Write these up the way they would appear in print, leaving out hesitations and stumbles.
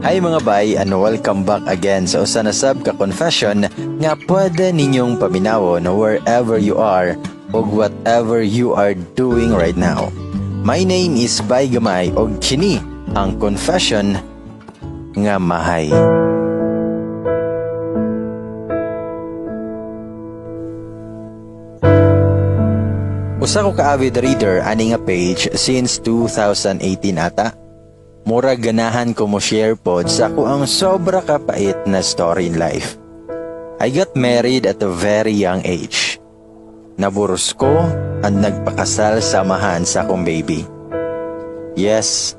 Hi, mga bay, and welcome back again sa usa na sab ka confession nga pwede ninyong paminawon wherever you are o whatever you are doing right now. My name is Bay Gamay og kini ang confession nga mahay. Usa ko ka avid reader ani nga page since 2018 ata. Mura ganahan ko mo share pod sa akoang sobra kapait na story in life. I got married at a very young age. Naburos ko and nagpakasal sa amahan sa akong baby. Yes,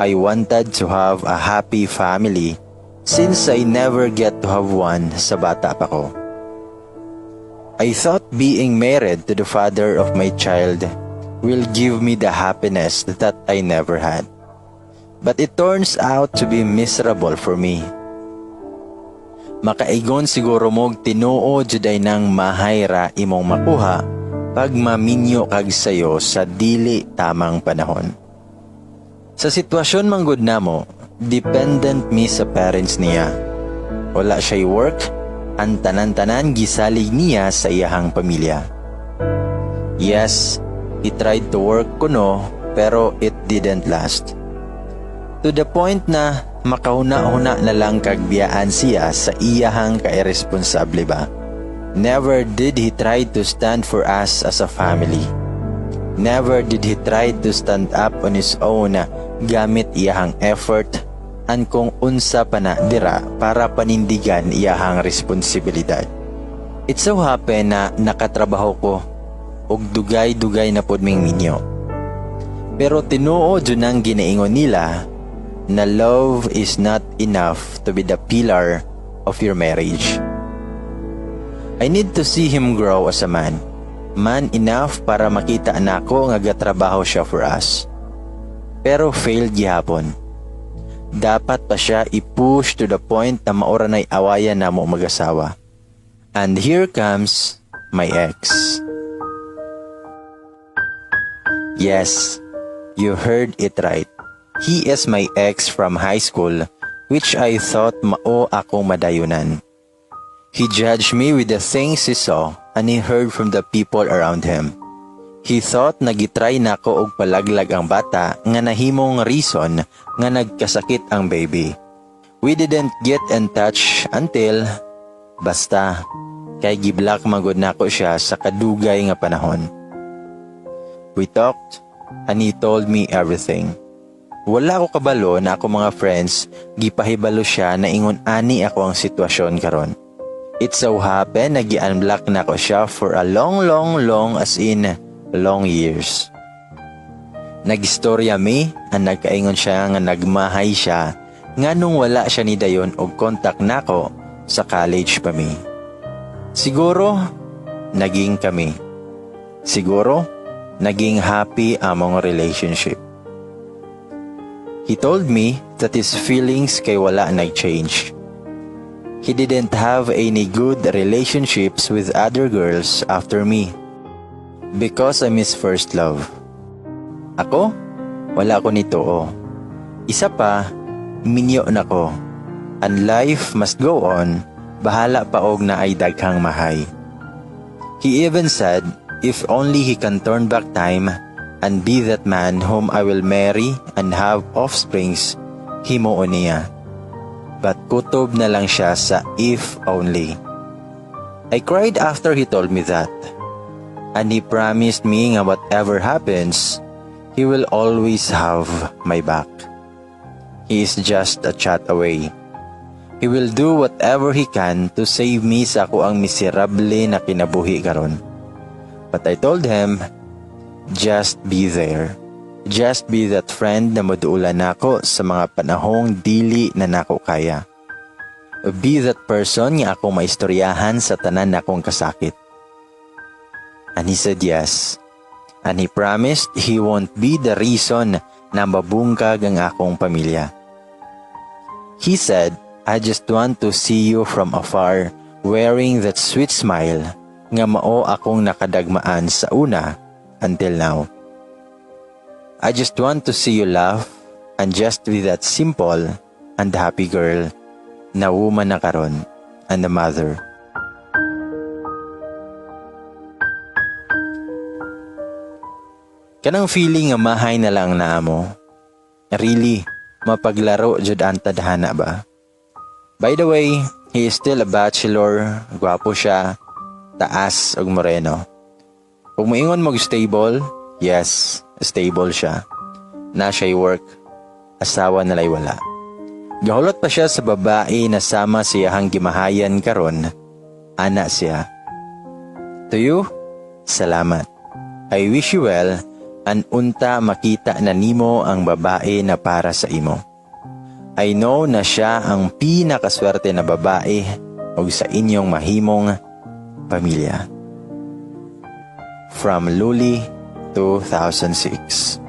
I wanted to have a happy family since I never get to have one sa bata pa ko. I thought being married to the father of my child will give me the happiness that I never had. But it turns out to be miserable for me. Makaigon siguro mo'g tinuod jud ay nang mahayra imong makuha pag maminyo kag sayo sa dili tamang panahon. Sa sitwasyon manggod namo, dependent mi sa parents niya. Wala siya'y work, ang tanan-tanan gisalig niya sa iyahang pamilya. Yes, he tried to work kuno, pero it didn't last. To the point na makahuna-huna na lang kagbiyaan siya sa iyahang kairesponsable ba. Never did he try to stand for us as a family. Never did he try to stand up on his own gamit iyahang effort and kung unsa pa na dira para panindigan iyahang responsibilidad. It so happen na nakatrabaho ko ug dugay-dugay na pod ming minyo. Pero tinuod jud nang ginaingon nila na love is not enough to be the pillar of your marriage. I need to see him grow as a man. Man enough para makita nako nga gatrabaho siya for us. Pero failed gihapon. Dapat pa siya i-push to the point na mao ra nay awayan namo mag-asawa. And here comes my ex. Yes, you heard it right. He is my ex from high school, which I thought mao akong madayunan. He judged me with the things he saw and he heard from the people around him. He thought na gitry nako og palaglag ang bata nga nahimong reason nga nagkasakit ang baby. We didn't get in touch until basta kay giblock magod nako siya sa kadugay nga panahon. We talked and he told me everything. Wala ko kabalo na ako mga friends gipahibalo siya na ingon ani ako ang sitwasyon karon. It so happen na gi-unblock nako siya for a long, long, long, as in long years. Nagistorya mi ang nagkaingon siya nga nagmahay siya nga nung wala siya ni dayon og contact nako sa college pa mi. Siguro naging kami. Siguro naging happy among relationship. He told me that his feelings kay wala nag-change. He didn't have any good relationships with other girls after me. Because I'm his first love. Ako? Wala ko nito oh. Isa pa, minyo na ko. And life must go on, bahala pa og naay daghang mahay. He even said, if only he can turn back time and be that man whom I will marry and have offsprings, himuon niya. But kutob na lang siya sa "if only." I cried after he told me that. And he promised me nga whatever happens, he will always have my back. He is just a chat away. He will do whatever he can to save me sa akoang miserable na kinabuhi karon. But I told him, "Just be there. Just be that friend na moduulan nako sa mga panahong dili na nako kaya. Be that person nga akong maistoryahan sa tanan nakong kasakit." And he said yes. And he promised he won't be the reason na mabungkag ang akong pamilya. He said, "I just want to see you from afar wearing that sweet smile nga mao akong nakadagmaan sa una until now. I just want to see you laugh and just be that simple and happy girl na woman na karon and a mother. Kanang feeling nga mahay na lang na mo. Really, mapaglaro jud ang tadhana ba? By the way, he is still a bachelor, gwapo siya, taas ug moreno. Kung moingon mo stable, yes, stable siya. Na siya'y work, asawa nalay wala. Gahulot pa siya sa babae na sama siyahang gimahayan karon, ana siya. To you, salamat. I wish you well and unta makita na nimo ang babae na para sa imo. I know na siya ang pinakaswerte na babae og sa inyong mahimong pamilya. From Luli, 2006.